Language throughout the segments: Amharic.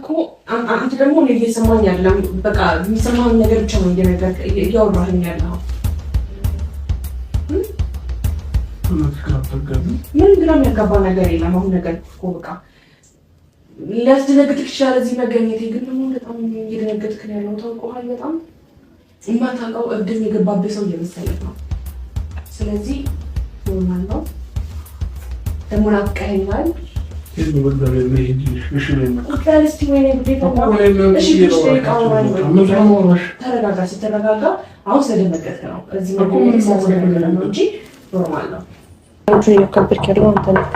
እኮ አንተ ደግሞ እኔ እየሰማኝ አይደለም። በቃ የሚሰማህን ነገር ብቻ ነው እያወራኸኝ ያለኸው። ምንም ግራ የሚያጋባ ነገር የለም። አሁን ነገር እኮ በቃ ሊያስደነግጥህ ይችላል እዚህ መገኘቴ፣ ግን ደግሞ በጣም እየደነገጥክ ነው ያለው። ታውቀዋል። በጣም የማታውቀው እብድም የገባብህ ሰው እየመሰለህ ነው። ስለዚህ normal ነው። ደግሞ ናፍቀኸኛል። ተረጋጋ። ስትረጋጋ አሁን ስለደነገጥክ ነው እዚህ መገኘቴ ስላስደነገጠ ነው እንጂ normal ነው። እያከበድክ ያለው አንተ ነህ።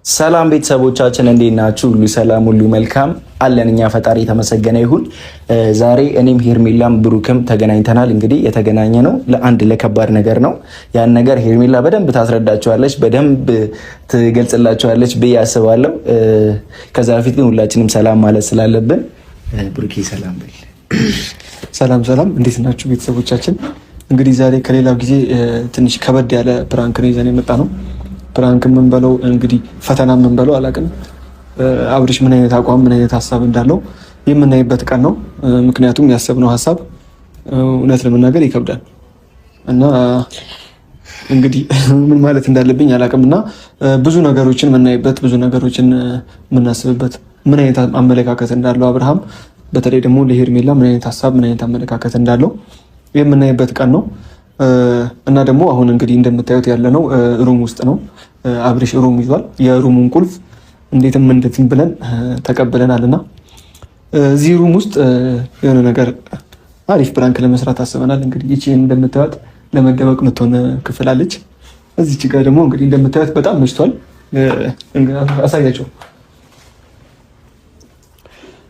ሰላም ቤተሰቦቻችን እንዴት ናችሁ? ሁሉ ሰላም፣ ሁሉ መልካም አለን። እኛ ፈጣሪ የተመሰገነ ይሁን። ዛሬ እኔም ሄርሜላም ብሩክም ተገናኝተናል። እንግዲህ የተገናኘ ነው ለአንድ ለከባድ ነገር ነው። ያን ነገር ሄርሜላ በደንብ ታስረዳቸዋለች፣ በደንብ ትገልጽላቸዋለች ብዬ አስባለሁ። ከዛ በፊት ግን ሁላችንም ሰላም ማለት ስላለብን ብሩኬ ሰላም በል። ሰላም ሰላም፣ እንዴት ናችሁ ቤተሰቦቻችን? እንግዲህ ዛሬ ከሌላው ጊዜ ትንሽ ከበድ ያለ prank ነው ይዘን የመጣ ነው። prank የምንበለው እንግዲህ ፈተና የምንበለው አላውቅም። አብርሽ ምን አይነት አቋም ምን አይነት ሀሳብ እንዳለው የምናይበት ቀን ነው። ምክንያቱም ያሰብነው ሀሳብ እውነት ለመናገር ይከብዳል እና እንግዲህ ምን ማለት እንዳለብኝ አላውቅም። እና ብዙ ነገሮችን የምናይበት ብዙ ነገሮችን የምናስብበት ምን አይነት አመለካከት እንዳለው አብርሃም በተለይ ደግሞ ለሄርሜላ ምን አይነት ሀሳብ ምን አይነት አመለካከት እንዳለው የምናይበት ቀን ነው። እና ደግሞ አሁን እንግዲህ እንደምታዩት ያለነው room ውስጥ ነው። አብርሽ room ይዟል። የ room ኡን ቁልፍ እንዴትም እንዴትም ብለን ተቀብለናል። እና እዚህ room ውስጥ የሆነ ነገር አሪፍ prank ለመስራት አስበናል። እንግዲህ ይቺ እንደምታዩት ለመደበቅ የምትሆን ክፍል አለች። እዚች ጋር ደግሞ እንግዲህ እንደምታዩት በጣም መሽቷል። አሳያቸው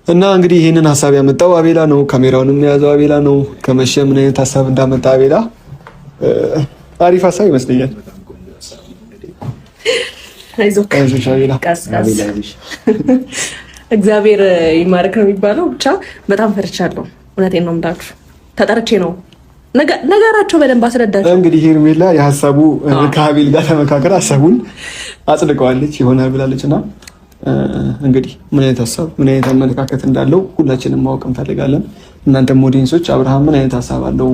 እና እንግዲህ ይህንን ሀሳብ ያመጣው አቤላ ነው። ካሜራውንም የያዘው አቤላ ነው። ከመሸ ምን አይነት ሀሳብ እንዳመጣ አቤላ አሪፍ ሀሳብ ይመስለኛል። እግዚአብሔር ይማርክ ነው የሚባለው። ብቻ በጣም ፈርቻለሁ። እውነቴን ነው የምላችሁ። ተጠርቼ ነው ነገራቸው በደንብ አስረዳቸው። እንግዲህ ሄርሜላ የሀሳቡ ከአቤል ጋር ተመካከር ሀሳቡን አጽድቀዋለች ይሆናል ብላለች እና እንግዲህ ምን አይነት ሀሳብ ምን አይነት አመለካከት እንዳለው ሁላችንም ማወቅ እንፈልጋለን። እናንተም audience ኦች አብርሃም ምን አይነት ሀሳብ አለው